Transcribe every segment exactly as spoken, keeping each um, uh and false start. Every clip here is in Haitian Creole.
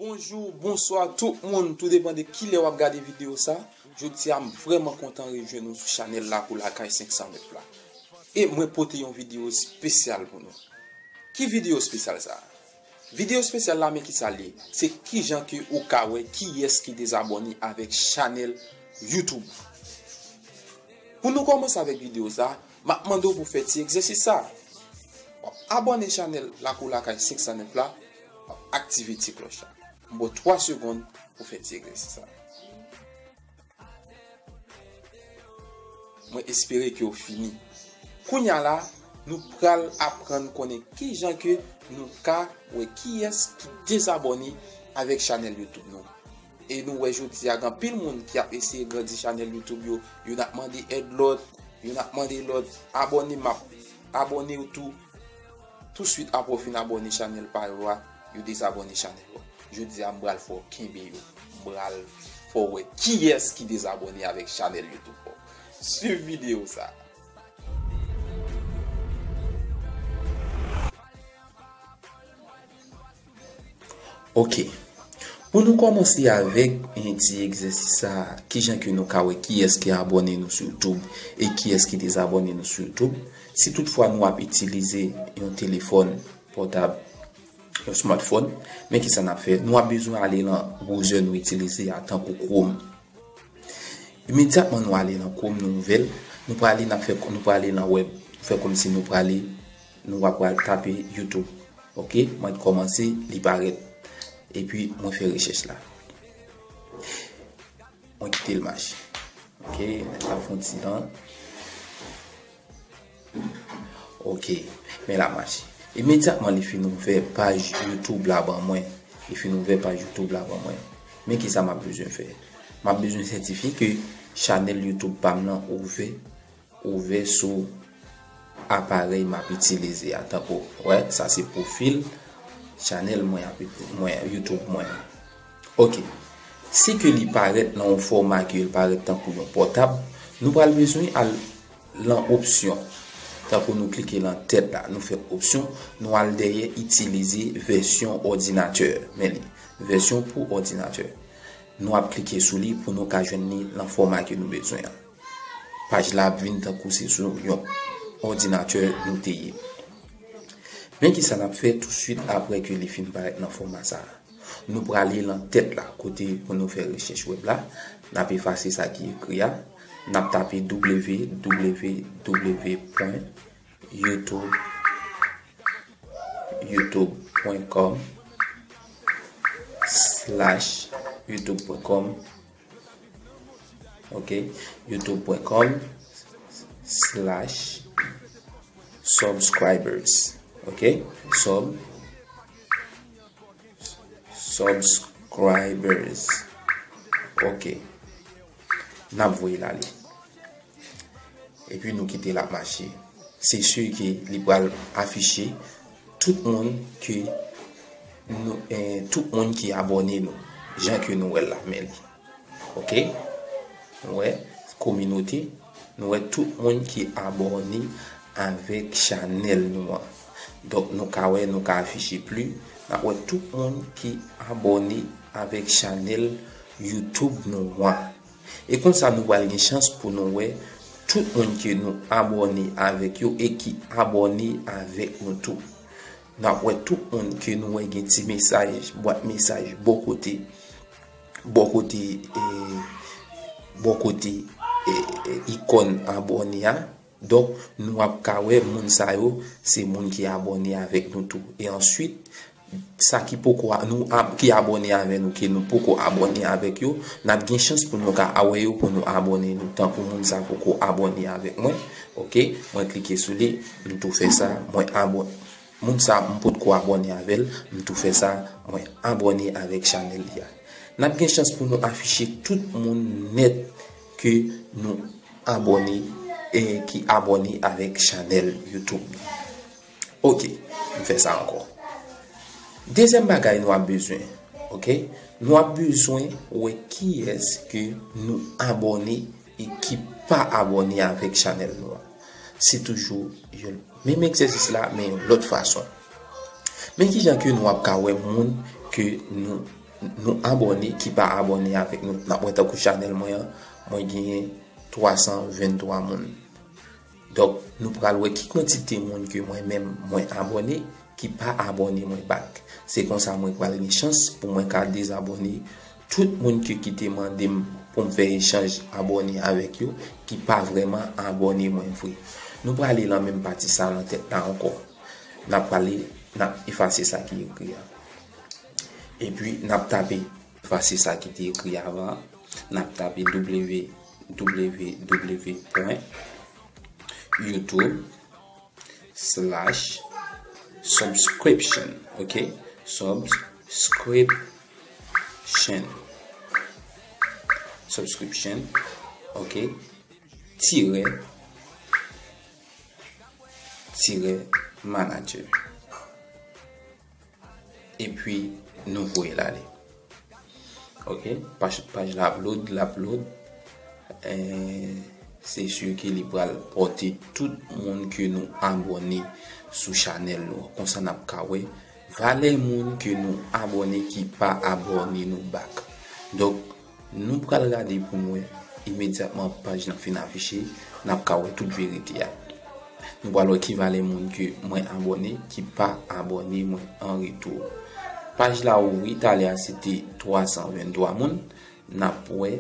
Bonjou, bonswa tout moun, tou depann de kilè w ap gade videyo sa. Jodi a, m vrèman kontan rejwenn nou sou chanèl Lakou Lakay senk san nèf la. E mwen pote yon videyo espesyal pou nou. Ki videyo espesyal sa? Videyo espesyal la, men kisa l ye? Se kijan ke ou ka wè kiyès ki dezabòne avèk chanèl YouTube. Pou nou kòmanse avèk videyo sa, m ap mande w pou fè ti egzèsis sa. W ap abòne chanèl Lakou Lakay senk san nèf la, w ap aktive ti klòch la. M ba w twa segonn pou fè ti egzèsis sa. Mwen espere ke w fini. Kounye a la, nou pral aprann konnen kijan ke nou ka wè kiyès ki dezabòne avèk chanèl YouTube nou. E nou wè jodi a, gen anpil moun ki ap eseye grandi chanèl YouTube yo, youn ap mande èd lòt, youn ap mande lòt, abòne m ap abòne w tou. Touswit apre w fin abòne chanèl pa yo a, yo dezabòne chanèl yo. Jodi a, m pral fè w kenbe yo. M pral fè w wè kiyès ki dezabòne avèk chanèl YouTube ou. Swiv videyo sa. Ok. Pou nou kòmanse avèk yon ti egzèsis sa, kijan ke nou ka wè kiyès ki abòne nou sou YouTube e kiyès ki dezabòne nou sou YouTube? Si toutfwa nou ap itilize yon telefòn pòtab, yon smartphone, men kisa n ap fè? Nou ap bezwen ale nan browser nou itilize a, tankou Chrome. Imedyatman nou ale nan Chrome, nou ouvè l, nou prale, n ap fè, nou prale nan web, fè kòmsi nou prale, nou va pral tape YouTube. Ok, mwen kòmanse, li parèt. Epi mwen fè rechèch la. Mwen kite l mache. Ok, mwen ta fè yon ti tan. Ok, men la mache. Imedyatman li fin ouvè paj YouTube la ban mwen. Li fin ouvè paj YouTube la ban mwen. Men kisa m ap bezwen fè? M ap bezwen sètifye ke chanèl YouTube pa m nan ouvè, ouvè sou aparèy m ap itilize a. Tankou, wè, sa se pwofil chanèl mwen ap, mwen, YouTube mwen an. Ok. Si ke li parèt nan yon fòma ke li parèt tankou yon pòtab, nou pral bezwen al lan opsyon. Tankou nou klike lan tèt la, nou fè opsyon, nou al dèyè itilize vèsyon òdinatè. Men li, vèsyon pou òdinatè. Nou ap klike sou li pou nou ka jwenn li lan fòma ke nou bezwen an. Paj la ap vin tankou se sou yon òdinatè nou te ye. Men kisa n ap fè touswit apre ke li fin parèt nan fòma sa a? Nou prale lan tèt la, kote pou nou fè rechèch web la. N ap efase sa ki ekri a. N ap tape w w w pwen youtube, youtube pwen kòm slash youtube pwen kòm. Ok, youtube pwen kòm slash subscribers. Ok, sub, subscribers. Ok, n ap voye l ale. Epi nou kite l ap mache. Se si ke li pral afiche tout moun ke nou, eh, tout moun ki abòne nou. Jan ke nou wè l la, men li. Ok? Nou wè, kominote, nou wè tout moun ki abòne avèk chanèl nou an. Donk, nou ka wè, nou ka afiche pli. N ap wè tout moun ki abòne avèk chanèl YouTube nou an. E konsa, nou pral gen chans pou nou wè tout moun ke nou abòne avèk yo e ki abòne avèk nou tou. N ap wè tout moun ke nou wè gen ti mesaj, bwat mesaj bò kote, bò kote, e, bò kote, e, e, ikòn abòne a. Donk, nou ap ka wè moun sa yo, se moun ki abòne avèk nou tou. E answit, sa ki poko a-, nou ab-, ki abòne avè nou, ke nou poko abòne avèk yo, n ap gen chans pou nou ka a wè yo, pou nou abòne nou. Tankou moun sa poko abòne avèk mwen, ok, mwen klike sou li, m tou fè sa, mwen abò-, moun sa m potko abòne avè l, m tou fè sa, mwen abòne avèk chanèl li a. N ap gen chans pou nou afiche tout moun nèt ke nou abòne e ki abòne avèk chanèl YouTube. Ok, m fè sa ankò. Dezyèm bagay nou ap bezwen, ok, nou ap bezwen wè kiyès ke nou abòne e ki pa abòne avèk chanèl nou an. Se toujou yon menm egzèsis la, men yon lòt fason. Men kijan ke nou ap ka wè moun ke nou nou abòne ki pa abòne avèk nou. N ap wè tankou chanèl mwen an, mwen genyen twa san venntwa moun. Donk, nou pral wè ki kantite moun ke mwen menm mwen abòne ki pa abòne mwen back. Se konsa mwen pral gen chans pou mwen ka dezabòne tout moun ke ki te mande m pou m fè echanj abòne avèk yo ki pa vrèman abòne mwen vre. Nou prale nan menm pati sa nan tèt la ankò. N ap prale, n ap efase sa ki ekri a. Epi n ap tape, efase sa ki te ekri avan. N ap tape w w w pwen youtube slash subscription, ok? Subscription. Subscription, ok? Tirè, tirè manager. Epi nou voye l ale. Ok, paj, paj la ap load, l ap load. Eh, se si ke li pral pote tout moun ke nou abòne sou chanèl nou. Konsa n ap ka wè valè moun ke nou abòne ki pa abòne nou back. Donk, nou pral gade pou n wè imedyatman paj lan fin afiche, n ap ka wè tout verite a. Nou pral wè ki valè moun ke mwen abòne ki pa abòne mwen an retou. Paj la ouvri, talè a se te twa san venntwa moun. N ap wè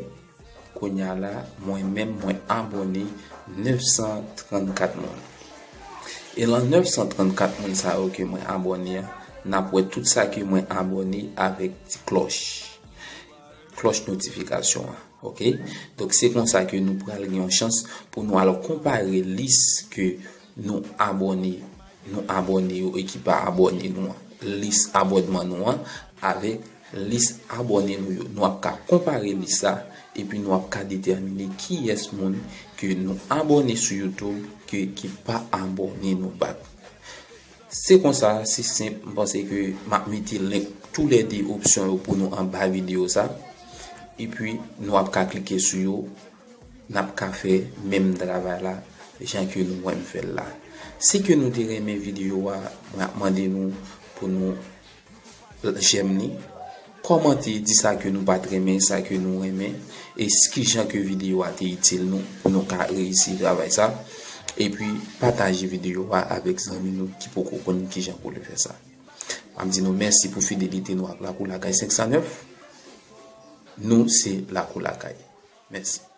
kounye a la, mwen menm mwen abòne nèf san trannkat moun. E lan nèf san trannkat moun sa yo ke mwen abòne a, n ap wè tout sa ke mwen abòne avèk ti klòch, klòch notifikasyon an. Ok? Donk, se konsa ke nou pral gen yon chans pou nou al konpare lis ke nou abòne, nou abòne yo e ki pa abòne nou an. Lis abònman nou an avèk lis abòne nou yo. Nou ap ka konpare lis sa, epi nou ap ka detèmine kiyès moun ke nou abòne sou YouTube ke ki pa abòne nou back. Se konsa, se senp, m panse ke m ap mete link toulède opsyon yo pou nou anba videyo sa. Epi, nou ap ka klike sou yo, n ap ka fè menm travay la, jan ke nou wè m fè l la. Si ke nou te renmen videyo a, mwen ap mande nou pou nou jèm li, kòmante, di sa ke nou pa t renmen, sa ke nou renmen, e s-, kijan ke videyo a te itil nou, pou nou ka reyisi travay sa. Epi, pataje videyo a avèk zanmi nou ki poko konn kijan pou l fè sa. M ap di nou mèsi pou fidelite nou ak Lakou Lakay senk san nèf. Nou se Lakou Lakay. Mèsi.